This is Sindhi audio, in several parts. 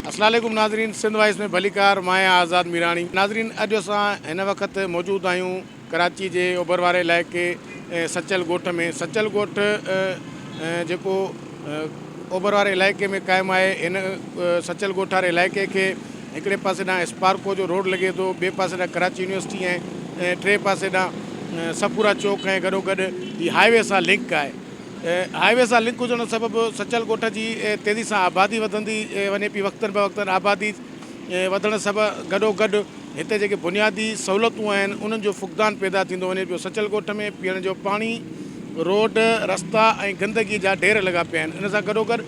اسلام عليڪم ناظرين سنڌ وائس ۾ ڀليڪار مان آهيان آزاد ميراڻي ناظرين اڄ اسان هن وقت موجود آهيون ڪراچي جي اوڀر واري علائقي سچل ڳوٺ ۾ سچل ڳوٺ جيڪو اوڀر واري علائقي ۾ قائم آهي هن سچل ڳوٺ واري علائقي کي هڪڙي پاسي ڏانهن اسپارڪو جو روڊ لڳي ٿو ٻئي پاسي ڏانهن ڪراچي يونيورسٽي ۽ ٽئين پاسي ڏانهن صفورا چوڪ ۽ گڏوگڏ هي هاء وي سان لنڪ آهي هاء وي سان لنڪ هجڻ سبب سچل ڳوٺ جي تيزي سان آبادي وڌندي وڃي پئي وقتن به وقتن آبادي وڌڻ سبب گڏوگڏ هتي جيڪي بنيادي سهولتون آهن انهن جو فقدان پيدا ٿيندو وڃي پيو سچل ڳوٺ ۾ پيئڻ جو پاڻي روڊ رستا ۽ گندگي جا ڍير لڳا پيا آهن ان سان گڏوگڏ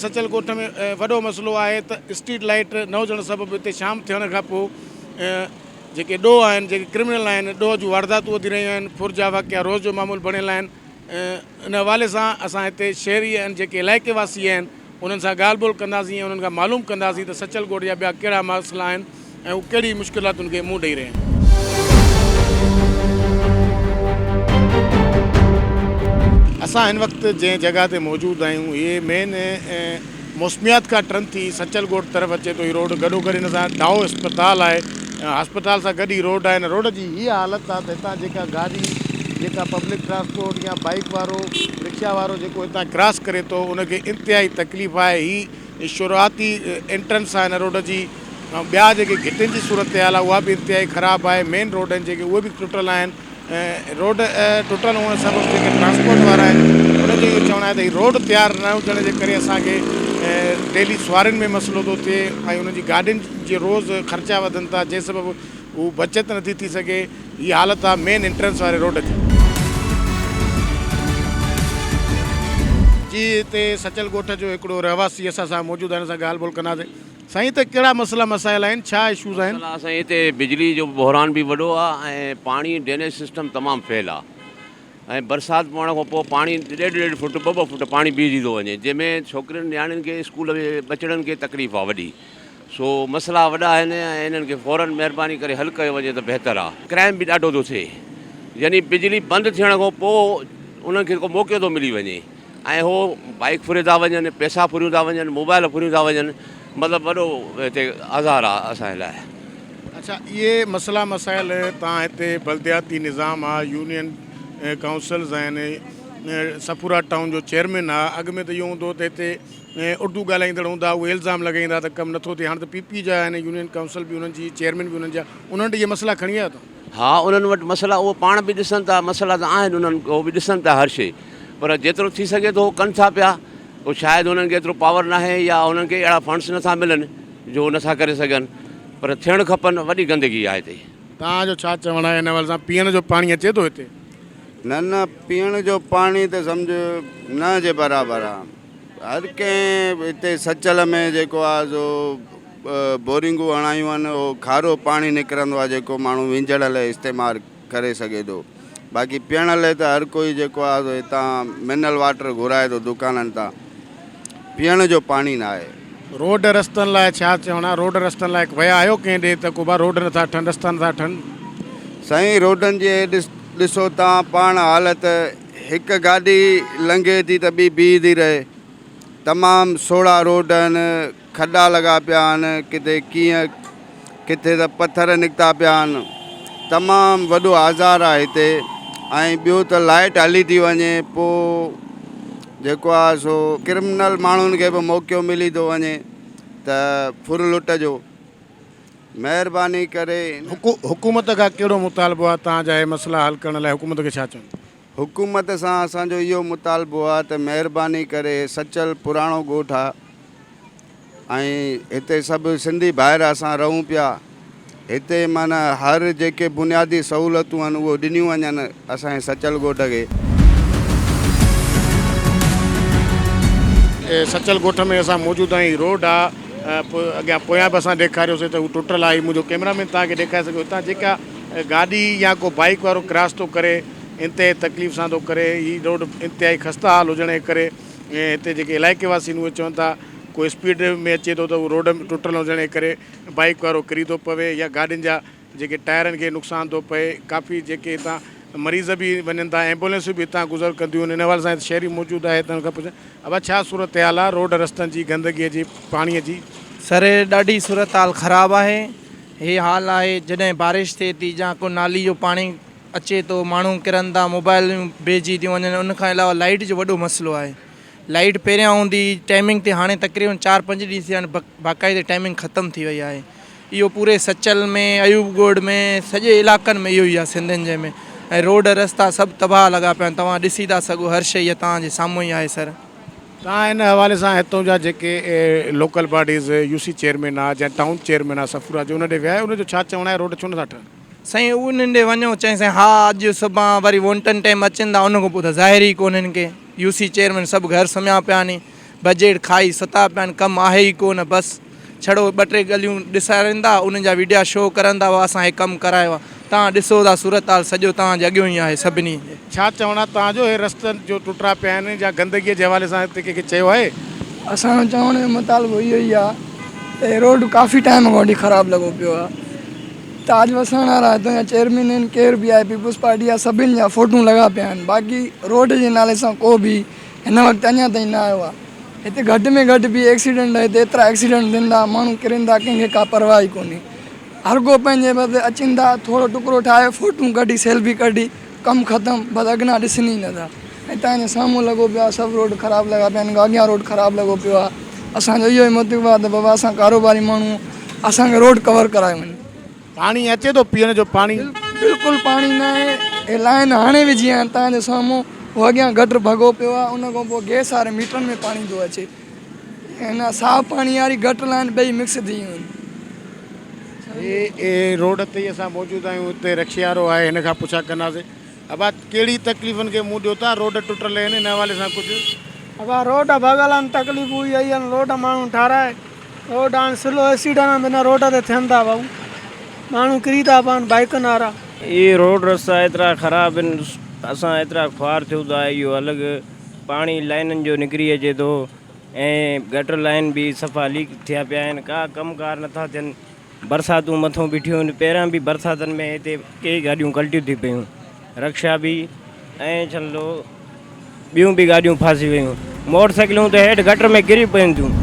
سچل ڳوٺ ۾ وڏو مسئلو آهي ته اسٽريٽ لائيٽ نه هجڻ سبب هتي شام ٿيڻ کان پوء جيڪي ڏوهه آهن جيڪي ڪرمنل آهن ڏوهه جون وارداتون وڌي رهيون آهن ڦر جا واقعا روز جو معمول بڻيل آهن ان حوالي سان اسان هتي شهري ۽ جيڪي علائقي واسي آهن انهن سان ڳالهه ٻولهه ڪنداسين ۽ انهن کان معلوم ڪنداسين ته سچل ڳوٺ جا ٻيا ڪهڙا مسئلا آهن ۽ هو ڪهڙي مشڪلاتن کي منهن ڏئي رهيا آهن. اسان هن وقت جنهن جڳهه تي موجود آهيون هي مين موسميات کان ٽرن ٿي سچل ڳوٺ طرف اچي ٿو هي روڊ گڏوگڏ هن سان ڊائو اسپتال آهي اسپتال سان گڏ هي روڊ آهي هن روڊ جي هي حالت آهي ته هتان جيڪا گاڏي جيڪا پبلڪ ٽرانسپورٽ يا بائيڪ وارو رڪشا وارو جيڪو هتان ڪراس ڪري ٿو ان کي انتهائي تڪليف آهي هي شروعاتي انٽرنس آهي هن روڊ جي ۽ ٻيا جيڪي گهٽين جي صورتحال آهي اها به انتهائي خراب آهي مين روڊ آهن جيڪي اهي به ٽٽل آهن روڊ ٽٽل هئڻ سبب جيڪي ٽرانسپورٽ وارا آهن انهن جو اهو چوڻ آهي ته هي روڊ تيار نه هجڻ جي ڪري اسان کي ڊيلي سوارين ۾ مسئلو ٿو ٿئي ۽ انهن جي گاڏين جي روز خرچا وڌن ٿا جنهن سبب هو بچت نٿي ٿي سگهي هي حالت آهي مين انٽرنس واري روڊ جي. جي هتي سچل ڳوٺ جو هڪڙو رهواسي اسان سان موجود آهن اسان ڳالهه ٻولهه ڪنداسين سائين هتي ڪهڙا مسئلا مسائل آهن ڇا اشوز آهن. مسئلا سائين هتي بجلي جو بحران به وڏو آ ۽ پاڻي ڊرينيج سسٽم تمام فيل آ ۽ برسات پوڻ کان پوء پاڻي ڏيڍ ڏيڍ فوٽ ٻه ٻه فوٽ پاڻي بيهجي ٿو وڃي جنهن ۾ ڇوڪرين نياڻين کي اسڪول ۾ ٻچڙن کي تڪليف آ وڏي سو مسئلا وڏا آهن ۽ انهن کي فورن مهرباني ڪري حل ڪيو وڃي ته بهتر آ. ڪرائم به ڏاڍو ٿو ٿئي يعني بجلي بند ٿيڻ کان پوء انهن کي ڪو موقعو ٿو ملي وڃي ۽ هو بائيڪ ڦري ٿا وڃن پئسا ڦريون ٿا وڃن موبائل ڦريون ٿا وڃن مطلب وڏو هتي آزار آ اسان جي لاء. اڇا اهي مسئلا مسائل تان هتي بلدياتي نظام آ يونين ڪائونسلز آهن صفورا ٽائون جو چيئرمين آ اڳ ۾ ته اهو هوندو هو ته هتي اردو ڳالهائيندڙ هوندا اهي الزام لڳائيندا ته ڪم نٿو ٿئي هاڻ ته پي پي جا آهن يونين ڪائونسل به انهن جي چيئرمين به انهن جا انهن وٽ اهي مسئلا کڻي آيا اٿو؟ ها انهن وٽ مسئلا اهو پاڻ به ڏسن ٿا مسئلا ته آهن انهن اهو به ڏسن ٿا هر شي پر جيترو ٿي سگهي ٿو ڪن ٿا پيا پوء شايد انهن کي ايترو پاور ناهي يا انهن کي اهڙا فنڊس نٿا ملن جو نٿا ڪري سگهن پر ٿيڻ کپن وڏي گندگي آهي هتي. توهان جو ڇا چوڻ آهي ان حوالي سان پيئڻ جو پاڻي اچي ٿو هتي؟ نه نه پيئڻ جو پاڻي ته سمجهه نه جي برابر آ هر ڪنهن هتي سچل ۾ جيڪو آ سو بورنگون هڻايون آهن اهو کارو پاڻي نڪرندو آ جيڪو ماڻهو وينجهڙ لاء استعمال ڪري سگهي ٿو باقي پيئڻ لاء ته هر ڪوئي جيڪو آ سو هتان منرل واٽر گهرائي ٿو دڪانن تان پيئڻ جو پاڻي نه آهي. روڊ رستن لاء ڇا چوڻ آ روڊ رستن لاء ويا آهيو ڪنهن ڏي ته ڪو با روڊ نٿا ٺهن رستا نٿا ٺهن. سائين روڊن جي ڏسو تان پاڻ حالت هڪ گاڏي لنگهي ٿي ته ٻي بيهي ٿي رهي تمام سوڙها روڊ آهن کڏا لڳا پيا آهن ڪٿي ڪيئن ڪٿي ته پٿر نڪتا پيا آهن تمام وڏو آزار آهي هتي ۽ ٻيو ته لائٽ هلي ٿي وڃي پوء جيڪو آهي سو ڪرمنل ماڻهن کي به موقعو ملي ٿو وڃي ته ڦر لٽ جو مهرباني ڪري حڪومت کان ڪهڙو مطالبو آهي توهان جا اهي مسئلا حل ڪرڻ لاء حڪومت کي ڇا چوندو؟ حڪومت سان اسان جو اهو مطالبو آهي ته مهرباني ڪري سچل پراڻو ڳوٺ آهي ۽ هتي سڀ سنڌي ڀائر اسان رهون پيا هتي معنيٰ هر جيڪي بنيادي سهولتون آهن اهو ڏنيون وڃن اسان جي سچل ڳوٺ کي. سچل ڳوٺ ۾ اسان موجود آهيون هي روڊ آ اڳيان پويان به اسان ڏيکاريوسي ته هو ٽٽل آ هي منهنجو ڪيمرا مين توهان کي ڏيکاري سگهي هتان جيڪا گاڏي يا ڪو بائيڪ وارو ڪراس ٿو ڪري انتهائي تڪليف سان ٿو ڪري هي روڊ انتهائي خسته حال هجڻ جي ڪري هتي جيڪي علائقي واسي آهن اهي چون ٿا ڪو اسپيڊ ۾ اچي ٿو ته اهو روڊ ٽٽل هجڻ جي ڪري بائيڪ وارو ڪري ٿو پوي يا گاڏين جا جيڪي ٽائرن کي نقصان ٿو پئي ڪافي جيڪي هتان مريض به وڃن ٿا ايمبولينسون به هتان گذر ڪنديون آهن ان حوالي سان هت شهري موجود آهي تنهن کان پڇ ابا ڇا صورتحال آهي روڊ رستن جي گندگي جي پاڻي جي. سر ڏاڍي صورتحال خراب آهي هي حال آهي جڏهن بارش ٿئي ٿي يا ڪو نالي جو پاڻي اچي ٿو ماڻهو ڪرن ٿا موبائلون بيهجي ٿيون وڃن ان کان علاوه لائيٽ جو وڏو مسئلو آهي لائيٽ پهريان هوندي هئي ٽائمنگ تي هاڻي تقريبن چار پنج ڏينهن ٿيا آهن باقاعدي ٽائمنگ ختم ٿي وئي آهي اهو پوري سچل ۾ ايوب ڳوٺ ۾ سڄي علائقن ۾ اهو ئي آهي سنڌين جي ۾ ۽ روڊ رستا سڀ تباهه لڳا پيا آهن توهان ڏسي ٿا سگهو هر شيء اها توهان جي سامهون ئي آهي سر. توهان ان حوالي سان هتون جا جيڪي local bodies U C chairman آ جا ٽائون چيئرمين آ صفورا جو ان ڏي ويا آهيو ان جو ڇا چوڻ آهي روڊ ڇو نٿا ٺهن؟ سائين انهن ڏي وڃو چئين سائين ها اڄ سڀان وري وونٽن ٽائيم اچن ٿا ان کان پوء ته ظاهر ئي ڪونهن ڪي يو سي چيئرمين سڀ گهر سمهيا پيا آهن بجيٽ کائي ستا پيا آهن ڪم آهي ئي ڪو نه بس ڇڙو ٻه ٽي ڳليون ڏسارين ٿا انهن جا ويڊيا شو ڪرن ٿا اسان هي ڪم ڪرايو آهي توهان ڏسو ٿا صورتحال سڄو توهان جي اڳيون ئي آهي سڀني جي. ڇا چوڻ آهي توهان جو هي رستن جو ٽٽرا پيا آهن يا گندگي جي حوالي سان هتي ڪنهن کي چيو آهي؟ اسان جو چوڻ جو مطالبو اهو ئي آهي ته هي روڊ ڪافي ٽائيم کان وٺي خراب لڳو پيو آهي تاج وساڻ وارا هتان جا چيئرمين آهن ڪير به آهي پيپلز پارٽي جا سڀني جا فوٽون لڳا پيا آهن باقي روڊ جي نالي سان ڪو به هن وقت اڃا تائين نه آيو آهي هتي گهٽ ۾ گهٽ به ايڪسيڊنٽ هتي ايترا ايڪسيڊنٽ ٿين ٿا ماڻهو ڪرن ٿا ڪنهن کي ڪا پرواهه ئي ڪونهي هر ڪو پنهنجي بس اچن ٿا ٿورو ٽڪرو ٺاهي فوٽون ڪڍي سيلفي ڪڍي ڪم ختم بس اڳنا ڏسن ئي نٿا ۽ تان جي سامهون لڳو پيو آهي سڀ روڊ خراب لڳا پيا آهن اڳيان روڊ خراب لڳو پيو آهي اسان جو اهو ئي مطلب آهي ته بابا اسان ڪاروباري ماڻهو اسان کي روڊ ڪور ڪرايو وڃي. پاڻي اچي ٿو پيئڻ جو پاڻي؟ بلڪل پاڻي نه آهي هي لائين هاڻي وجهي آهن تان جي سامهون هو اڳيان گٽر ڀڳو پيو آهي ان کان پوء گئس واري ميٽرن ۾ پاڻي ٿو اچي هن صاف پاڻي واري گٽر لائين ٻئي مڪس ٿي ويون آهن. هي روڊ تي ئي اسان موجود آهيون هتي رڪشي وارو آهي هن کان پڇا ڪنداسين ابا ڪهڙي تڪليفن کي منهن ڏيو ٿا روڊ ٽٽل آهن ان حوالي سان ڪجهه. ابا روڊ ڀڳل آهن تڪليفون اهي ئي آهن روڊ ماڻهو ٺاراهي روڊ هاڻ سلو ايڪسيڊنٽ به هن روڊ تي ٿين ٿا ڀائو ماڻهو ڪري ٿا پون بائيڪن وارا. اهي روڊ رستا ايترا خراب آهن اسان ايترا خوار ٿيون ٿا اهو الڳ پاڻي لائنن جو نڪري اچي ٿو ۽ گٽر لائن به صفا ليڪ ٿيا پيا آهن ڪا ڪم ڪار نٿا ٿين برساتون مٿو بيٺيون آهن پهريان به برساتن ۾ هتي ڪيئي گاڏيون ڪلٽيون ٿي پيون رڪشا به ۽ ڇلو ٻيون به گاڏيون ڦاسي ويون موٽر سائيڪلون ته هيٺ گٽر ۾ ڪري پون ٿيون.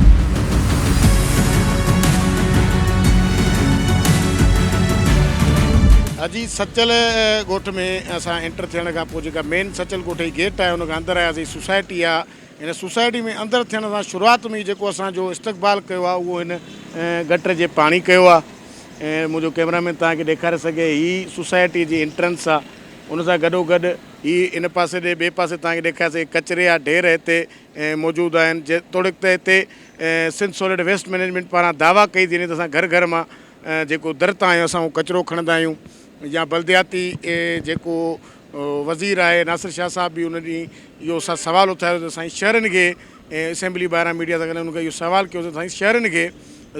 اجي سچل ڳوٺ ۾ اسان انٽر ٿيڻ کان پوء جيڪا مين سچل ڳوٺ جي گيٽ آهي ان کان اندر آياسين سوسائٽي آهي هن سوسائٽي ۾ اندر ٿيڻ سان شروعات ۾ ئي جيڪو اسان جو استقبال ڪيو آهي اهو هن گٽر جي پاڻي ڪيو آهي ۽ منهنجو ڪئميرا مين توهان کي ڏيکاري سگهي هي سوسائٽي جي انٽرنس آهي ان سان گڏو گڏ هي ان پاسي ڏي ٻئي پاسي توهان کي ڏيکاري سگهي ڪچري جا ڍير هتي موجود آهن جيتوڻيڪ ته هتي سنڌ سالڊ ويسٽ مئنيجمينٽ پاران دعويٰ ڪئي ٿي وڃي ته اسان گهر گهر مان جيڪو در تان آهيون اسان اهو ڪچرو کڻندا آهيون يا بلدياتي جيڪو وزير آهي ناصر شاهه صاحب به ان ڏينهن اهو اسان سوال اٿاريو ته سائين شهرين کي اسيمبلي ٻاهران ميڊيا سان ڳالهائيندي ان کي اهو سوال ڪيو ته سائين شهرين کي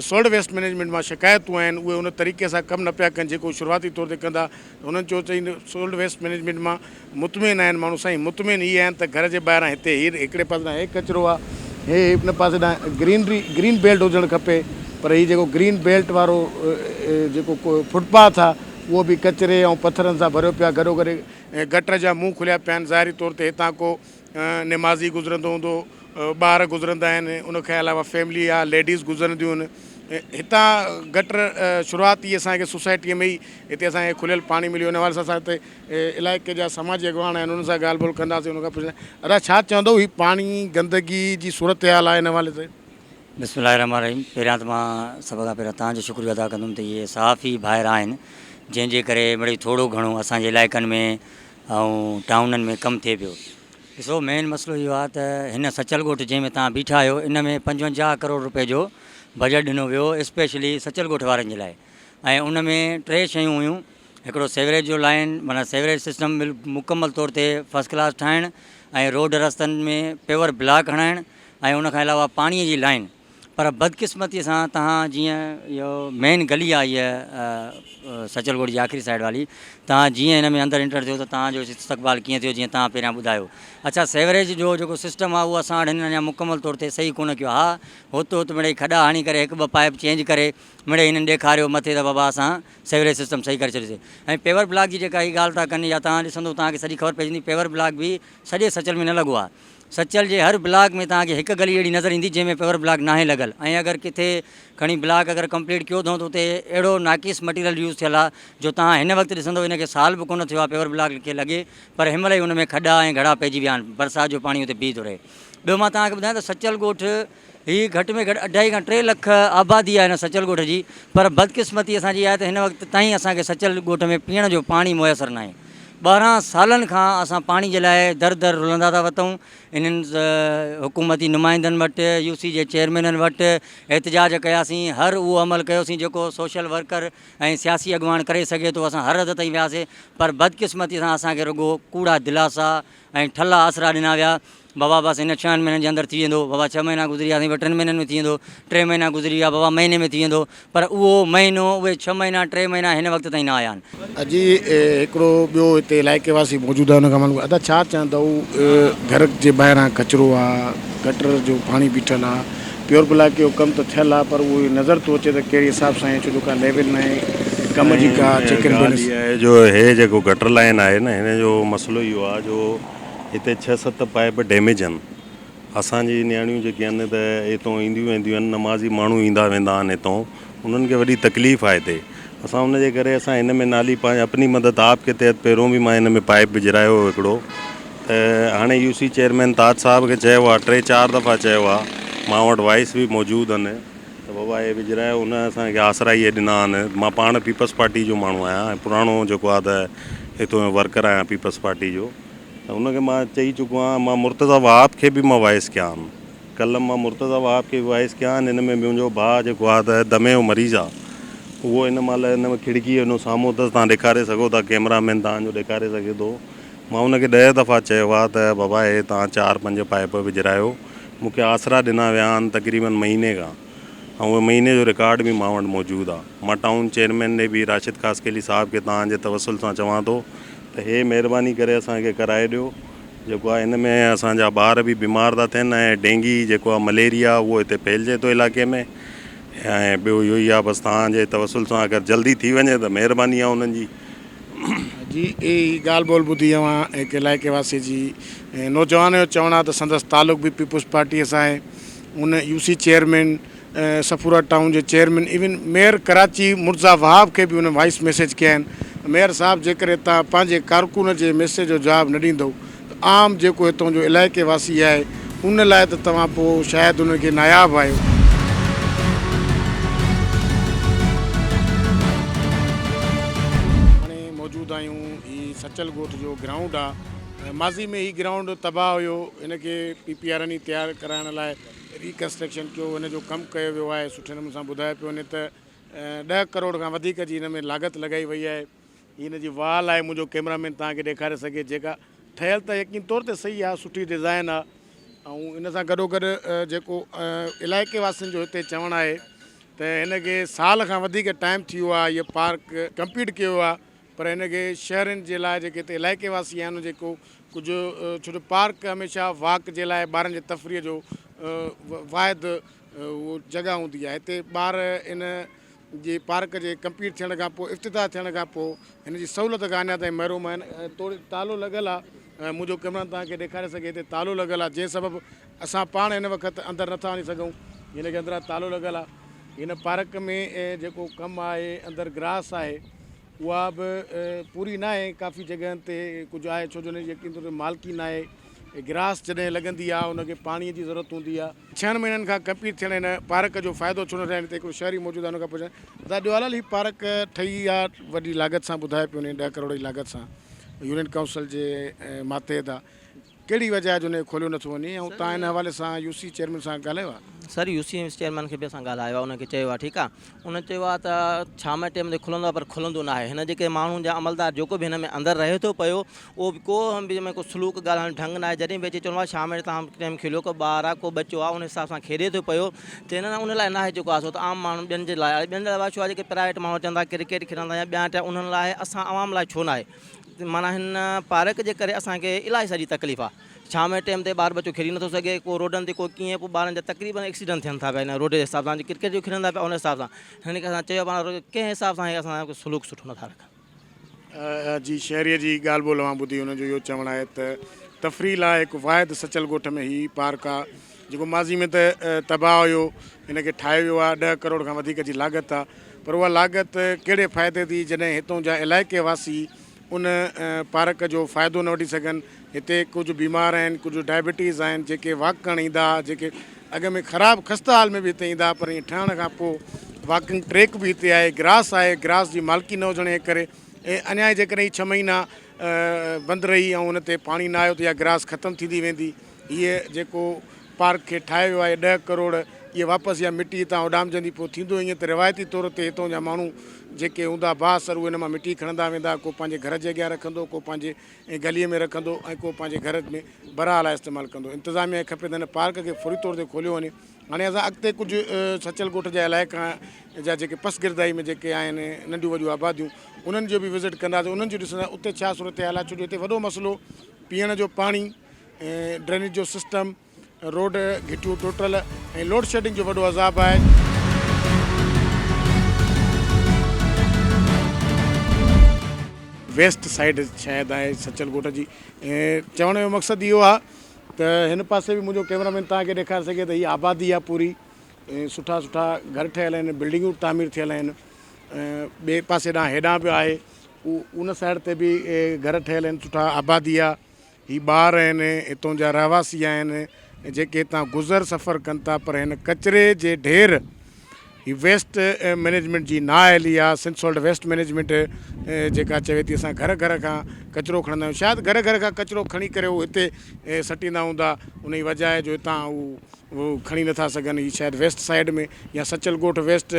سالڊ ويسٽ مئنيجمينٽ مان شڪايتون آهن اهي ان طريقي سان ڪم نه پيا ڪن جيڪو شروعاتي طور تي ڪندا هنن چيو ته سالڊ ويسٽ مئنيجمينٽ مان مطمئن آهن ماڻهو سائين مطمئن اهي آهن ته گهر جي ٻاهران هتي هي هڪڙي پاسي ڏانهن هي ڪچرو آهي هي ان پاسي ڏانهن گرينري گرين بيلٽ هجڻ کپي پر هي جيڪو گرين بيلٽ وارو جيڪو فٽ پاٿ آهي اهو به ڪچري ۽ پٿرن سان ڀريو پيو آهي گڏو گڏ گٽر جا منهن کليا پيا آهن ظاهري طور تي هتان ڪو نمازي گذرندو هوندو ٻار گذرندا آهن ان کان علاوه فيملي يا ليڊيز گذرنديون آهن هتان گٽر شروعات ئي اسان کي سوسائٽي ۾ ئي هتي اسان کي کليل پاڻي مليو ان حوالي سان اسان هتي علائقي جا سماجي اڳواڻ آهن انهن سان ڳالهه ٻولهه ڪنداسين انهن کان پڇنداسين ادا ڇا چوندو هي پاڻي گندگي جي صورتحال آهي ان حوالي سان. بسم الله الرحمٰن الرحيم پهريان ته مان سڀ کان پهريان توهان جو شڪريو ادا ڪندم ته اهي صحافي ڀائر آهن جنهن جي ڪري مڙئي ٿورو گهڻو اسان جي علائقن ۾ ۽ ٽائونن ۾ ڪم ٿئي پيو ڏسو مين مسئلو اهو آهي ته هن سچل ڳوٺ جنهن ۾ توهان بيٺا آهيو ان ۾ 55 ڪروڙ روپئي جو بجيٽ ڏنو ويو اسپيشلي سچل ڳوٺ وارن جي لاء ۽ ان ۾ ٽي شيون هيون هڪڙو سيوريج جو لائين معنيٰ سيوريج سسٽم مڪمل طور تي فرسٽ ڪلاس ٺاهڻ ۽ روڊ رستن ۾ پيور بلاڪ هڻائڻ ۽ ان کان علاوه پاڻي جي لائين پر بدقسمتي سان تهان جيئن اهو مين گلي آهي هيء سچل ڳوٺ جي آخري سائيڊ والي تهان جيئن هن ۾ اندر انٽر ٿيو ته تهان جو استقبال ڪيئن ٿيو جيئن تهان پهريان ٻڌايو اڇا سيوريج جو جيڪو سسٽم آهي اهو اسان وٽ هنن اڃا مڪمل طور تي صحيح ڪونه ڪيو آهي ها هت هت مڙئي کڏا هڻي ڪري هڪ ٻه پائپ چينج ڪري مڙئي هنن ڏيکاريو مٿي ته بابا اسان سيوريج سسٽم صحيح ڪري ڇڏيوسين ۽ پيور بلاڪ جي جيڪا هي ڳالهه ٿا ڪن يا توهان ڏسندو توهان کي سڄي خبر پئجي ويندي پيور بلاڪ به سڄي سچل ۾ نه لڳو آهي. سچل جي هر بلاڪ ۾ توهان کي هڪ گلي اهڙي نظر ايندي جنهن ۾ پيور بلاڪ ناهي لڳل ۽ اگر ڪٿي کڻي بلاڪ اگر ڪمپليٽ ڪيو اٿئون ته اتي اهڙو ناقص مٽيريل يوز ٿيل آهي جو توهان هن وقت ڏسندو ان کي سال به ڪونه ٿيو آهي پيور بلاڪ کي لڳي پر هن مهل ئي ان ۾ کڏا ۽ گهڙا پئجي ويا آهن برسات جو پاڻي اتي بيهي ٿو رهي. ٻيو مان توهان کي ٻڌايان ته سچل ڳوٺ هي گهٽ ۾ گهٽ اڍائي کان ٽي لک آبادي آهي هن سچل ڳوٺ جي پر بدقسمتي اسان جي آهي ته هن وقت تائين اسان کي سچل ڳوٺ ۾ پيئڻ جو پاڻي ميسر ناهي. 12 سالن کان اسان پاڻي جي لاء در در رلندا ٿا وتون، انهن حڪومتي نمائندن وٽ، يو سي جي چيئرمينن وٽ احتجاج ڪياسين، هر اهو عمل ڪيوسين جيڪو سوشل ورڪر ۽ سياسي اڳواڻ ڪري سگهي ٿو، اسان هر حد تائين وياسين پر بدقسمتي سان اسان کي رڳو ڪوڙا دلاسا ۽ ٺلها آسرا ڏنا ويا، بابا بس هن ڇهن مهينن جي اندر ٿي ويندو، بابا ڇهه مهينا گذري ويا سائين ٽن مهينن ۾ ٿي ويندو، ٽي مهينا گذري ويا بابا مهيني ۾ ٿي ويندو، پر اهو مهينو اهي ڇهه مهينا ٽي مهينا هن وقت تائين نه آيا آهن. اڄ هڪڙو ٻيو هتي علائقي واسي موجود آهي ان کان معلوم ادا ڇا چوندؤ گهر جي ٻاهران ڪچرو آ گٽر جو پاڻي بيٺل آ پيور بلاڪ جو ڪم ته ٿيل آ پر اهو نظر ٿو اچي ته ڪهڙي حساب سان ڇو جو ڪا ليول ناهي ڪم جي ڪا چيڪ اينڊ بيلنس. ڳالهه اها آهي جو هي جيڪو گٽر لائين آهي نه هن جو مسئلو اهو آ جو هتي ڇهه ست پائيپ ڊيميج آهن اسان جي نياڻيون جيڪي آهن ته هتون اينديون وينديون آهن نمازي ماڻهو ايندا ويندا آهن هتون انهن کي وڏي تڪليف آهي هتي اسان ان جي ڪري اسان هن ۾ نالي پنهنجي اپني مدد آپ ڪي تحت پهريون به مان هن ۾ پائيپ وجهرايو هو هڪڙو ته هاڻي يو سي چيئرمين تاج صاحب کي چيو آهي ٽي چار دفعا چيو آهي مان وٽ وائس به موجود آهن ته بابا هي وجهرايو ان اسان کي آسرا اهي ڏنا آهن مان پاڻ پيپلز پارٽي جو ماڻهو آهيان ۽ پراڻو جيڪو آهي ته هتو جو ورڪر آهيان پيپلز پارٽي جو ته ان کي مان چئي چڪو آهيان مان مرتضيٰ وهاب کي به مان وائس ڪيا آهن ڪلهه مان مرتضيٰ وهاب کي به وائس ڪيا آهن ان ۾ منهنجو ڀاء جيڪو آهي ته دمي جو مريض آهي اهو ان مهل ان ۾ کڙڪي ان سامهون اٿس تان ڏيکاري سگهو ٿا ڪيمرا مين تان جو ڏيکاري سگهي ٿو مان ان کي ڏهه دفعا چيو آهي ته بابا هي تان چار پنج پائپ وجهرايو مون کي آسرا ڏنا ويا آهن تقريبن مهيني کان ۽ اهي مهيني جو رڪارڊ به مان وٽ موجود آهي مان ٽائون چيئرمين ڏي به راشد خاصخيلي صاحب کي تان جي توسل سان چوان ٿو ته هي مهرباني ڪري اسان کي ڪرائي ڏيو جيڪو آهي هن ۾ اسان جا ٻار به بيمار ٿا ٿين ۽ ڊينگي جيڪو آهي مليريا اهو هتي ڦهلجي ٿو علائقي ۾ ۽ ٻيو اهو ئي آهي بس توهان جي توسل سان اگر جلدي ٿي وڃي ته مهرباني آهي انهن جي. جي هي ڳالهه ٻولهه ٻڌي اوهان هڪ علائقي واسي جي نوجوان جو چوڻ آهي ته سندس تعلق به پيپلز پارٽي سان آهي ان U C chairman Safoora town جي chairman even mayor Karachi Murtaza Wahab کي به ان وائس ميسيج ڪيا آهن ميئر صاحب جيڪڏهن توهان پنهنجي ڪارڪن جي ميسيج جو جواب نه ڏيندو ته عام جيڪو هتان جو علائقي واسي آهي ان لاء ته توهان پوء شايد انهن کي ناياب آهيو. هاڻي موجود آهيون هي سچل ڳوٺ جو گرائونڊ آهي ماضي ۾ هي گرائونڊ تباهه هيو هن کي پي پي آر اين تيار ڪرائڻ لاء ري ڪنسٽرڪشن ڪيو ان جو ڪم ڪيو ويو آهي سٺي نموني سان ٻڌايو پيو وڃي ته ڏهه ڪروڙ کان وڌيڪ جي هن ۾ لاڳت لڳائي وئي آهي هي هن جي وال آهي منهنجو ڪيمرا مين توهان کي ڏيکاري سگهي جيڪا ٺهيل ته يقين طور تي صحيح آهي سٺي ڊزائن آهي ۽ ان سان گڏو گڏ جيڪو علائقي واسين جو هتي چوڻ آهي ته هن کي سال کان وڌيڪ ٽائيم ٿي ويو آهي هي پارڪ ڪمپليٽ ڪيو ويو آهي پر هن کي شهرين جي لاء جيڪي هتي علائقي واسي آهن جيڪو ڪجهه ڇو جو پارڪ هميشه واڪ جي لاء ٻارن جي تفريح جو واحد اهو جڳهه هوندي آهي هتي ٻار ان جي پارڪ جي ڪمپليٽ ٿيڻ کان پوء افتتاح ٿيڻ کان پوء هن جي سهولت کان اڃا تائين محروم آهن توڙي تالو لڳل آهي منهنجو ڪيمرا توهان کي ڏيکاري سگهي هتي تالو لڳل آهي جنهن سبب اسان پاڻ هن وقت اندر نٿا وڃي سگهون هن کي اندران تالو لڳل آهي هن پارڪ ۾ جيڪو ڪم آهي اندر گراس آهي اها به پوري ناهي ڪافي جڳهن تي ڪجهه آهي ڇو جو ان جي يقين طور تي مالڪي ناهي گراس جڏهن لڳندي آهي ان کي پاڻي جي ضرورت هوندي آهي. ڇهن مهينن کان ڪمپليٽ ٿيڻ هن پارڪ جو فائدو ڇو نه ٺاهين هتي هڪڙو شهري موجود آهي ان کان پڇان ادا ڏيو حلال هي پارڪ ٺهي آهي وڏي لاڳت سان ٻڌايو پيو وڃي ڏهه ڪروڙ جي لاڳت سان يونين ڪائونسل جي ماتحت آهي ڪهڙي وجه آهي جو ان کي کوليو نٿو وڃي ۽ تان ان حوالي سان يو سي چيئرمين سان ڳالهايو آهي. سر يو سي چيئرمين کي به اسان ڳالهايو آهي ان کي چيو آهي ٺيڪ آهي ان چيو آهي ته شام جي ٽيم تي کلندو آهي پر کلندو ناهي هن جيڪي ماڻهن جا عملدار جيڪو به هن ۾ اندر رهي ٿو پيو اهو به ڪو به ۾ ڪو سلوڪ ڳالهائڻ جو ڍنگ ناهي جڏهن به اچي چوندو آهي شام جي تان ٽيم کليو ڪو ٻار آهي ڪو ٻچو آهي ان حساب سان کيڏي ٿو پيو چي نه نه ان لاء ناهي جيڪو آهي سو ته عام ماڻهن ٻين جي لاء آهي ٻين جي لاء ڇو آهي جيڪي پرائيويٽ ماڻهو اچن ٿا ڪرڪيٽ کيڏن ٿا يا ٻيا ٽيا انهن لاء آهي اسان عوام لاء ڇو ناهي معنيٰ هن پارڪ جي ڪري اسان کي الاهي ساري تڪليف آ شام جي ٽيم تي ٻار ٻچو کيڏي نٿو سگهي ڪو روڊن تي ڪو ڪيئن پوء ٻارن جا تقريبن ايڪسيڊنٽ ٿين ٿا پيا هن روڊ جي حساب سان ڪرڪيٽ جو کيڏن ٿا پيا ان حساب سان هنن کي اسان چيو پاڻ ڪنهن حساب سان هي اسان سان سلوڪ سٺو نٿا رکن. جي شهري جي ڳالهه ٻولهه اوهان ٻڌي انهن جو اهو چوڻ آهي ته. تفريح لاء هڪ واحد سچل ڳوٺ ۾ هي پارڪ آ جيڪو ماضي ۾ ته تباهه هيو هن کي ٺاهيو ويو آ ڏهه ڪروڙ کان وڌيڪ جي لاڳت آ پر اها لاڳت ڪهڙي فائدي ٿي جڏهن هتون جا علائقي واسي ان پارڪ جو فائدو نه وٺي سگهن هتي ڪجهه بيمار آهن ڪجهه ڊائبٽيز آهن جيڪي واڪ ڪرڻ ايندا ها جيڪي اڳ ۾ خراب خسته حال ۾ به هتي ايندا ها پر ائين ٺهڻ کان پوء واڪنگ ٽريڪ به هتي آهي گراس آهي گراس جي مالڪي نه هجڻ جي ڪري ۽ اڃا جيڪڏهن هي ڇهه مهينا بند رهي ۽ ان تي پاڻي نه آيو ته اها گراس ختم ٿيندي ويندي هيء جيڪو پارڪ کي ٺاهيو ويو آهي ڏهه ڪروڙ اهي واپس اها مٽي هتان اڏامجندي پوء ٿيندو ائين ته روايتي طور تي هتان جا ماڻهو جيڪي هوندا بااثر اهي ان مان مٽي کڻندا ويندا ڪو پنهنجي گهر جي اڳيان رکندو ڪو پنهنجي گليء ۾ رکندو ۽ ڪو پنهنجي گهر ۾ براهه لاء استعمال ڪندو. انتظاميا کي کپي ته هن پارڪ کي فوري طور تي کوليو وڃي. هاڻي اسان اڳتي ڪجهه سچل ڳوٺ جا علائقا جا جيڪي پسگردائي ۾ جيڪي آهن ننڍيون وڏيون آباديون انهن جو به وزٽ ڪنداسين انهن جو ڏسنداسين اتي ڇا صورتحال آهي ڇو جو هتي وڏو مسئلو پيئڻ جو پاڻي ڊرينيج جو سسٽم روڊ گهٽيون ٽوٽل ۽ لوڊشيڊنگ جو وڏو عذاب آهي. ويسٽ سائيڊ شايد آهي سچل ڳوٺ جي چوڻ جو مقصد اهو آهي ته هن پاسي به منهنجو ڪيمرا مين توهان کي ڏيکاري سگهي ته هي آبادي آهي پوري سٺا سٺا گهر ٺهيل آهن بلڊنگون تعمير ٿيل آهن ٻئي پاسي ڏانهن هيڏانهن به آهي ان سائيڊ تي به گهر ٺهيل آهن سٺا آبادي آهي هي ٻار آهن، هتون جا رهواسي آهن، جيڪي هتان گذر سفر ڪن ٿا پر هن ڪچري جي ڍير هي ويسٽ مئنيجمينٽ جي نااهلي آهي، سنڌ سالڊ ويسٽ مئنيجمينٽ جيڪا چوي ٿي اسان گهر گهر کان ڪچرو کڻندا آهيون شايد گهر گهر کان ڪچرو کڻي ڪري هو هتي سٽيندا هوندا ان جي وجه آهي جو هتان هو کڻي نٿا سگهن هي شايد ويسٽ سائيڊ ۾ يا سچل ڳوٺ ويسٽ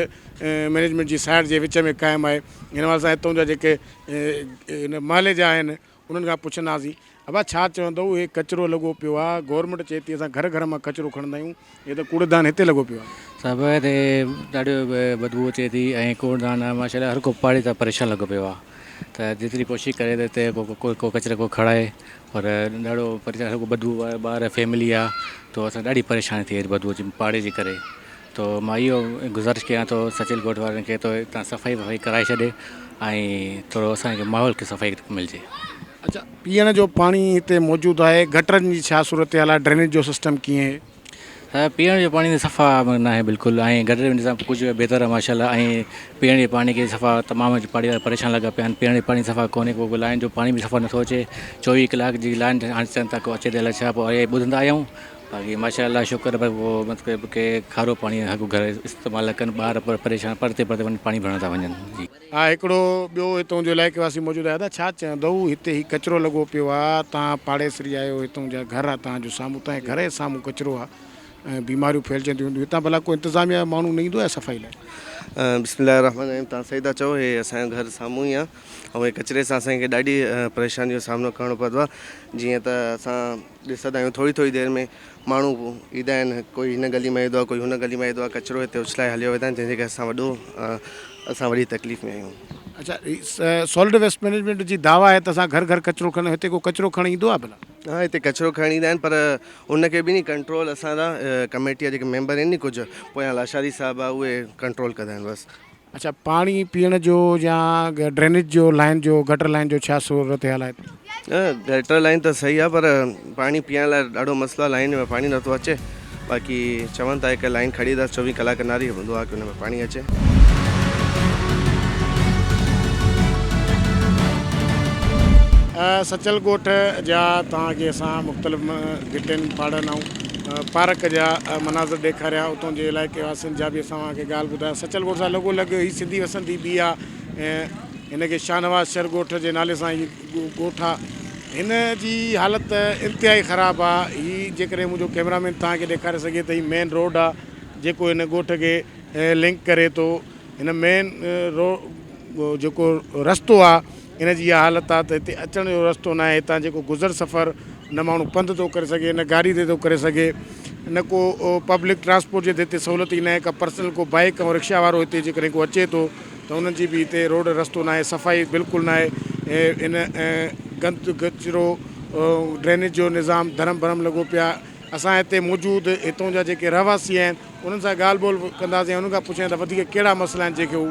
مئنيجمينٽ جي سائيڊ جي وچ ۾ قائم آهي هن حوالي سان هتون جا جيڪي هن محلي جا آهن انهن کان پڇنداسين، ابا ڇا چوندؤ هي ڪچرو لڳو پيو آ، گورنمينٽ چئي ٿي اسان گهر گهر مان ڪچرو کڻندا آهيون، هي ته ڪوڙيدان هتي لڳو پيو آ. صاحب هتي ڏاڍو بدبوء اچي ٿي ۽ ڪوڙيدان ماشاء الله هر ڪو پاڙي تان پريشان لڳو پيو آ ته جيتري ڪوشش ڪري ته هتي ڪو ڪو ڪچرو ڪو کڻائي پر ڏاڍو پريشان هر ڪو بدبوء آ ٻار فيملي آ تو اسان ڏاڍي پريشاني ٿي بدبوء جي پاڙي جي ڪري تو مان اهو گذارش ڪيان ٿو سچل ڳوٺ وارن کي تو هتان صفائي وفائي ڪرائي ڇڏي ۽ ٿورو اسان کي ماحول کي صفائي ملجي. اڇا پيئڻ جو پاڻي هتي موجود آهي گٽرن جي ڇا صورتحال آهي ڊرينيج جو سسٽم ڪيئن آهي؟ صاحب پيئڻ جو پاڻي ته صفا ناهي بلڪل ۽ گٽر جو نظام ڪجهه بهتر آهي ماشاء الله ۽ پيئڻ جي پاڻي کي صفا تمام پاڙي وارا پريشان لڳا پيا آهن پيئڻ جو پاڻي صفا ڪونهي ڪو لائن جو پاڻي به صفا نٿو اچي 24 ڪلاڪ جي لائن هاڻي چون ٿا ڪو اچي ته الائي ڇا پوء ٻڌندا آهيون باقي ماشاء الله شڪر ڀئي اهو مطلب ڪي کارو پاڻي هر ڪو گهر استعمال ڪن ٻار پريشان پرتي پرتي وڃي پاڻي ڀرڻ ٿا وڃن جي. ها هڪڙو ٻيو هتون جو علائقي واسي موجود آهي ادا ڇا چوندؤ هتي هي ڪچرو لڳو پيو آ تان پاڙيسري آهيو هتون جا گهر آ تان جو سامهون تان جي گهر جي سامهون ڪچرو آ ۽ بيماريون ڦهلجنديون هونديون هتان ڀلا ڪو انتظاميا جو ماڻهو نه ايندو آهي صفائي لاء. بسم الله الرحمن الرحيم تان صحيح ٿا چئو هي اسان جو گهر سامهون ئي آ ۽ هي ڪچري سان اسان کي ڏاڍي پريشاني جو سامنو ڪرڻو پوندو آ جيئن ته اسان ڏسندا آهيون ٿوري ٿوري دير ۾ ماڻهو ايندا آهن ڪوئي هن گلي مان ايندو آهي ڪوئي هن گلي مان ايندو آهي ڪچرو هتي اڇلائي هليو ويندا آهن جنهن جي ڪري اسان وڏو اسان وڏي تڪليف ۾ آهيون. اڇا سالڊ ويسٽ مئنيجمينٽ جي دعويٰ آهي ته اسان گهر گهر ڪچرو کڻندا آهيون هتي ڪو ڪچرو کڻڻ ايندو آهي ڀلا؟ ها هتي ڪچرو کڻڻ ايندا آهن پر ان کي به ني ڪنٽرول اسان جا ڪميٽي جا جيڪي ميمبر آهن ني ڪجهه پويان لاشاري صاحب آهي اهي ڪنٽرول ڪندا آهن بس. اڇا پاڻي پيئڻ جو يا ڊرينيج جو لائين جو گٽر لائين جو ڇا صورتحال آهي؟ نه گٽر لائين ته صحيح آهي پر پاڻي پيئڻ لاء ڏاڍو مسئلو آهي لائين ۾ پاڻي نٿو اچي باقي چون ٿا هڪ لائين کڙي اٿس 24 ڪلاڪ ناري دعا ڪي ان ۾ پاڻي اچي. سچل ڳوٺ جا توهان کي اسان مختلف گهٽين پاڙن ۽ پارڪ جا مناظر ڏيکاريا اتان جي علائقي واسين جا به اسان اوهان کي ڳالهه ٻڌايا سچل ڳوٺ سان لڳو لڳ هي سنڌي وسندي به آ ۽ هن کي شاهنواز شھر ڳوٺ جي نالي سان هي ڳوٺ آ هن جي حالت انتهائي خراب آ هي جيڪڏهن منهنجو ڪيمرا مين توهان کي ڏيکاري سگهي ته هي مين روڊ آ جيڪو هن ڳوٺ کي لنڪ ڪري ٿو هن مين رو جيڪو رستو آ ان جي اها حالت آ ته هتي اچڻ جو رستو ناهي هتان جيڪو گذر سفر نه ماڻهو پنڌ ٿو ڪري سگهي نه گاڏي تي ٿو ڪري سگهي نه ڪو پبلڪ ٽرانسپورٽ جي هتي سهولت ئي ناهي ڪا پرسنل ڪو بائيڪ ۽ رڪشا وارو هتي جيڪڏهن ڪو اچي ٿو ته انهن جي به هتي روڊ رستو ناهي صفائي بلڪل ناهي ان گند ڪچرو ڊرينيج جو نظام ڌرم ڀرم لڳو پيو آ اسان هتي موجود هتون جا جيڪي رهواسي آهن انهن سان ڳالهه ٻولهه ڪنداسين ۽ انهن کان پڇيان ته وڌيڪ ڪهڙا مسئلا آهن جيڪي هو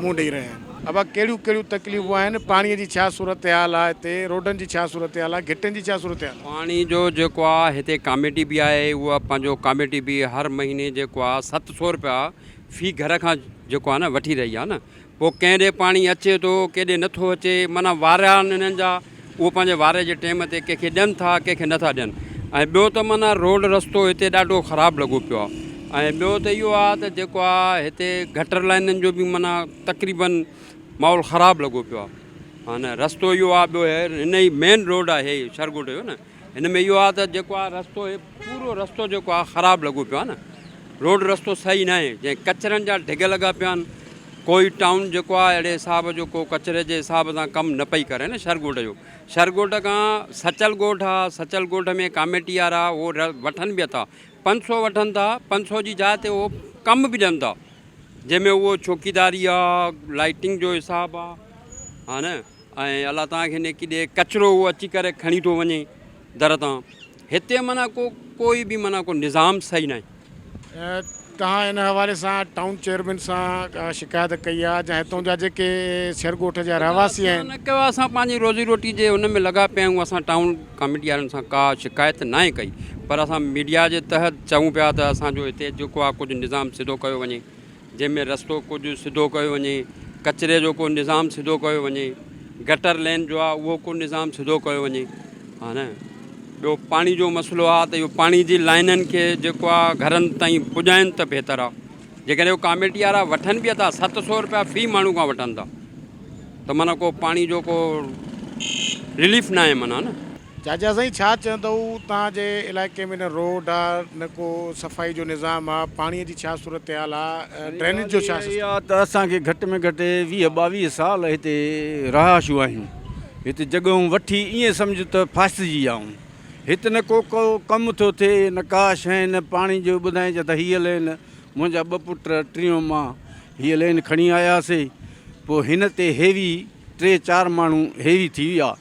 منهن ڏئي رهيا آهن. ابا ڪهڙيون ڪهڙيون تڪليفون آهن، پاڻي جي ڇا صورتحال آهي هتي، روڊن جي ڇا صورتحال آهي، گهٽين جي ڇا صورتحال آهي؟ پاڻي جو جيڪو آ هتي ڪاميٽي به آهي اها پنهنجو ڪاميٽي به هر مهيني جيڪو آ 700 رپيا في گهر کان جيڪو آ نه وٺي رهي آ نه پوء ڪنهن ڏي پاڻي اچي ٿو ڪنهن ڏي نٿو اچي معنيٰ وارا آهن انهن جا اهو پنهنجي واري جي ٽيم تي ڪنهن کي ڏين ٿا ڪنهن کي نٿا ڏين ۽ ٻيو ته معنيٰ روڊ رستو هتي ڏاڍو خراب لڳو پيو آهي ۽ ٻيو ته اهو آهي ته جيڪو آهي هتي گٽر لائنن جو به معنيٰ تقريبن ماحول خراب لڳو پيو آهي معنيٰ رستو اهو آهي ٻيو هن ئي مين روڊ آهي شھر ڳوٺ جو نه هن ۾ اهو آهي ته جيڪو آهي رستو هي پورو رستو جيڪو آهي خراب لڳو پيو آهي نه روڊ رستو صحيح ناهي جنهن ڪچرن جا ڍڳ لڳا پيا آهن ڪوئي ٽائون جيڪو آهي اهڙي حساب جو ڪو ڪچري جي حساب سان ڪم نه پئي ڪري نه شھر ڳوٺ جو شھر ڳوٺ کان سچل ڳوٺ آهي سچل ڳوٺ ۾ ڪاميٽي وارا اهو وٺن به ٿا 500 وٺن ٿا 500 جي جاء تي اهو ڪم به ڏين ٿا جنهن ۾ اهو چوڪيداري آهي لائٽنگ جو حساب آهي ها نه ۽ الله توهان کي نيڪي ڏي ڪچرو اهو اچي ڪري کڻي ٿو وڃي در تان هتي معنيٰ ڪو ڪوئي به معنيٰ ڪو نظام صحيح ناهي. توهان ان حوالي سان ٽائون چيئرمين سان ڪا شڪايت ڪئي آهي جا هتون جا جيڪي شھر ڳوٺ جا رهواسي آهن. نه ڪيو آهي اسان پنهنجي روزي روٽي جي ان ۾ لڳا پيا آهيون اسان ٽائون ڪاميٽي وارن سان ڪا شڪايت ناهي ڪئي پر اسان ميڊيا جي تحت چئون پيا ته اسان جو هتي جيڪو آهي ڪجهه نظام سڌو ڪيو وڃي. جنهن ۾ رستو ڪجهه سڌو ڪيو وڃي، ڪچري جو ڪو نظام سڌو ڪيو وڃي، گٽر لين جو آ اهو ڪو نظام سڌو ڪيو وڃي ها نه ٻيو پاڻي جو مسئلو آ ته اهو پاڻي جي لائنن کي جيڪو آ گهرن تائين پڄائن ته بهتر آ جيڪڏهن اهو ڪاميٽي وارا وٺن به ٿا 700 روپيا في ماڻهو کان وٺن ٿا ته معنيٰ ڪو پاڻي جو ڪو رليف ناهي معنيٰ نه. چاچا سائين ڇا چوندؤ توهان جي علائقي ۾ نه روڊ آ نه ڪو صفائي جو نظام آ پاڻي جي ڇا صورتحال آ ڊرينيج جو ڇا سسٽم. اها ته اسان کي گهٽ ۾ گهٽ 20 22 سال هتي رهائشو آهيون هتي جڳهون وٺي ائين سمجهه ته ڦاسجي ويا آهيون هت نه ڪو ڪو ڪم ٿو ٿئي نه ڪا شيء نه پاڻي جو ٻڌائين ته هيء لين منهنجا ٻه پٽ ٽيون مان هيء لين کڻي آياسي پوء هن تي هيوي ٽي چار ماڻهو هيوي ٿي ويا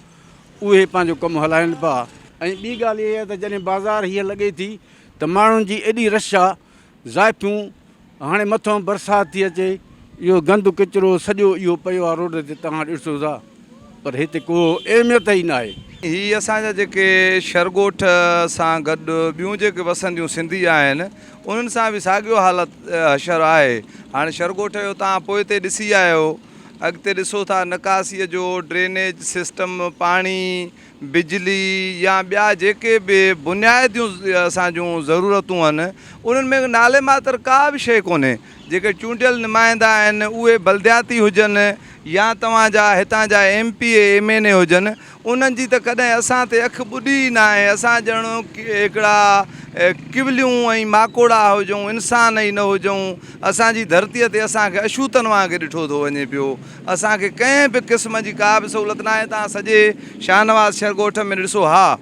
اهي پنهنجو ڪم هلائين پيا ۽ ٻي ڳالهه اها ته جڏهن بازار هيء لڳي ٿي ته ماڻهن جي ايڏي رش آ زائفون هاڻي مٿان برسات ٿي اچي اهو گند ڪچرو سڄو اهو پيو آ روڊ تي توهان ڏسو ٿا پر هتي ڪو اهميت ئي ناهي. هي اسان جا جيڪي شھر ڳوٺ سان گڏ ٻيون جيڪي وسنديون سنڌي آهن انهن سان به ساڳيو حالت حشر آهي هاڻي شھر ڳوٺ جو توهان پوئتي ڏسي آيا آهيو اڳتي ڏسو ٿا نڪاسيء جو ڊرينيج سسٽم، پاڻي، بجلي يا ٻيا جيڪي به بنياديون اسان جون ضرورتون آهن انهن ۾ نالي ماتر ڪا به شيء ڪونهي جيڪي چونڊيل نمائندا آهن اهي بلدياتي هجن يا توهان جا هتان جا M P A M N A هجن انهن جي ته ڪڏهن اسان تي اک ٻڏي ئي ناهي اسان ڄڻ هڪڙا ڪوليون ۽ ماڪوڙا هجون انسان ئي نه هجون اسان جي ڌرتيء تي اسان کي اشوتن وانگي ڏٺو ٿو وڃي پيو. اسان کي ڪنهن به قسم جي ڪا به سهولت ناهي. توهان سڄي شاهنواز شھر ڳوٺ ۾ ڏسو ها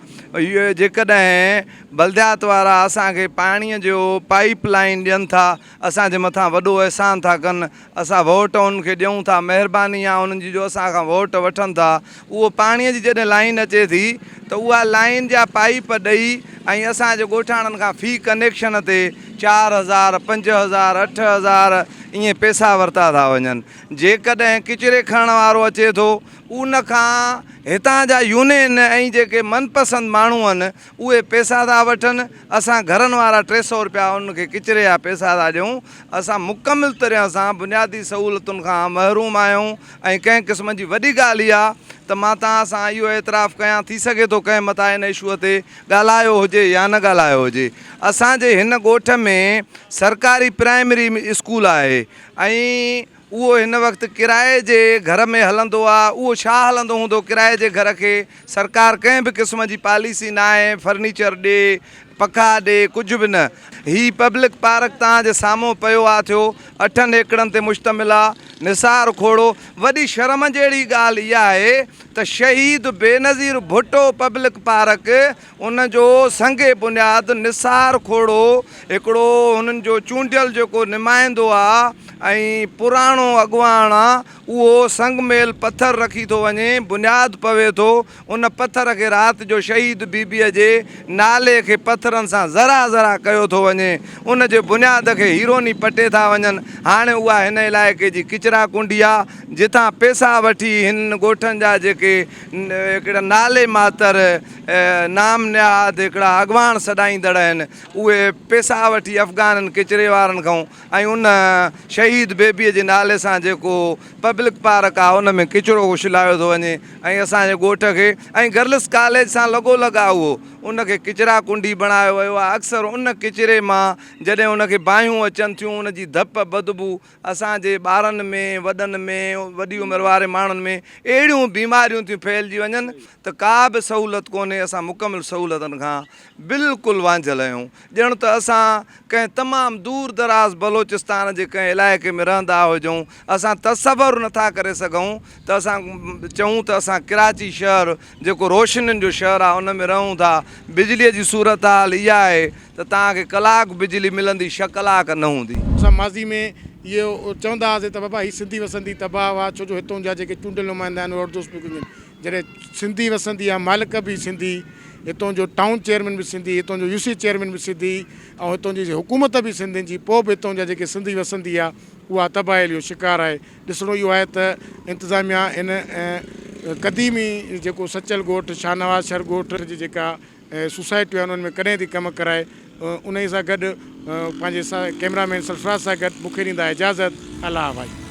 جيڪڏهن بلديات وارا اسان کي پاڻيء جو پائيپ لائين ڏين ٿا اسان جي مٿان وڏو احسان ٿا ڪن. اسان ووٽ انهن کي ڏيون ٿا مهرباني آ انهن جي جو اسان کان ووٽ وٺن ٿا. اهو پاڻيء جي جڏهن لائين اچي ٿي ته اها لائين جا پائيپ ڏئي ۽ اسان جي ڳوٺاڻن کان في ڪنيڪشن تي 4000، 5000، 8000 ائين پئسا ورتا ٿا وڃن. جيڪڏهن ڪچري کڻڻ وارو اچي ٿو ان کان هتان جا يونين ۽ جيڪي من پسند ماڻهو آهن اهي پئسا ٿا وٺن، اسان گهرن وارا 300 رپيا انهن کي ڪچري جا پئسا ٿا ڏيون. اسان مڪمل طرح سان بنيادي سهولتن کان محروم آهيون ۽ ڪنهن قسم جي وڏي ڳالهه اها ته مان توهان سان اهو اعتراف ڪيان ٿي سگهي ٿو ڪنهن متان ان اشوء تي ڳالهايو هجي يا نه ڳالهايو هجي اسان جي هن ڳوٺ ۾ سرڪاري پرائمري اسڪول آهي ۽ اهو هن وقت ڪرائي جي گهر ۾ هلندو آ اهو ڇا هلندو هوندو ڪرائي جي گهر کي سرڪار ڪنهن به قسم جي پاليسي ناهي فرنيچر ڏي پکا ڏي ڪجهه به نه. هي پبلڪ پارڪ توهان جي سامهون پيو آ ٿيو اٺن ايڪڙن تي مشتمل آ. نثار کوڙو وڏي شرم جهڙي ڳالهه اها آهي ته شهيد بينظير ڀٽو پبلڪ پارڪ ان جو سنگ بنياد نثار کوڙو هڪڙو هنن جو چونڊيل جيڪو نمائندو آ ۽ پراڻو اڳواڻ آ اهو سنگ ميل پٿر رکي ٿو وڃي بنياد پوي ٿو ان پٿر کي رات جو شهيد بي بيء جي نالي کي پٿرن سان ذرا ذرا ڪيو ٿو وڃي. ان جي بنياد کي هيروني پٽي ٿا وڃن. هاڻي اها هن علائقي جي ڪچرا. ڪچرا ڪونڊي آ جتان پئسا وٺي هن ڳوٺن جا جيڪي هڪڙا نالي ماتر نام نهاد هڪڙا اڳواڻ سڏائيندڙ آهن اهي پئسا وٺي افغانن ڪچري وارن کان ۽ ان شهيد بيبيء جي نالي سان جيڪو پبلڪ پارڪ آ ان ۾ ڪچرو اڇلايو ٿو وڃي ۽ اسان جي ڳوٺ کي ۽ گرلس ڪاليج سان لڳو لڳ آ اهو ان کي ڪچرا ڪنڊي بڻايو ويو آ اڪثر ان ڪچري مان جڏهن ان کي باهيون اچن ٿيون ان جي ڌپ بدبو اسان جي ٻارن ۾ وڏن ۾ وڏي عمر واري ماڻهن ۾ اهڙيون بيماريون ٿيون ڦهلجي وڃن ته ڪا به سهولت ڪونهي اسان مڪمل سهولتن کان بلڪل وانجهيل آهيون ڄڻ ته اسان ڪنهن تمام دور دراز بلوچستان جي ڪنهن علائقي ۾ رهندا هجون. اسان تصور نه ٿا ڪري سگهون ته اسان چئون ته اسان ڪراچي شهر جيڪو روشنين جو شهر آهي ان ۾ رهون ٿا. بجليء جي صورتحال اها آهي ته توهان کي ڪلاڪ بجلي ملندي ڇهه ڪلاڪ نه هوندي. اسان ماضي ۾ اهو چوندا هئاسين ته بابا هي سنڌي وسندي تباهه آهي ڇو جو هتون جا جيڪي چونڊيل نمائندا آهن اهي اردو اسپيڪنگ آهن. جڏهن سنڌي وسندي آ مالڪ به سنڌي، هتون جو ٽائون چيئرمين به سنڌي، هتون جو يو سي چيئرمين به سنڌي ۽ هتون جي حڪومت به سنڌين جي پوء به هتون جا جيڪي سنڌي وسندي آ اها تباهيل جو شڪار آهي. ڏسڻو اهو آهي ته انتظاميا هن قديمي جيڪو سچل ڳوٺ شاهنواز شھر ڳوٺ جي جيڪا سوسائٽيون آهن انهن ۾ ڪڏهن ٿي ڪم ڪرائي انهي سان گڏ پنهنجي ڪئميرا مين سرفراز سان گڏ مونکي ڏيندا اجازت الله حافظ.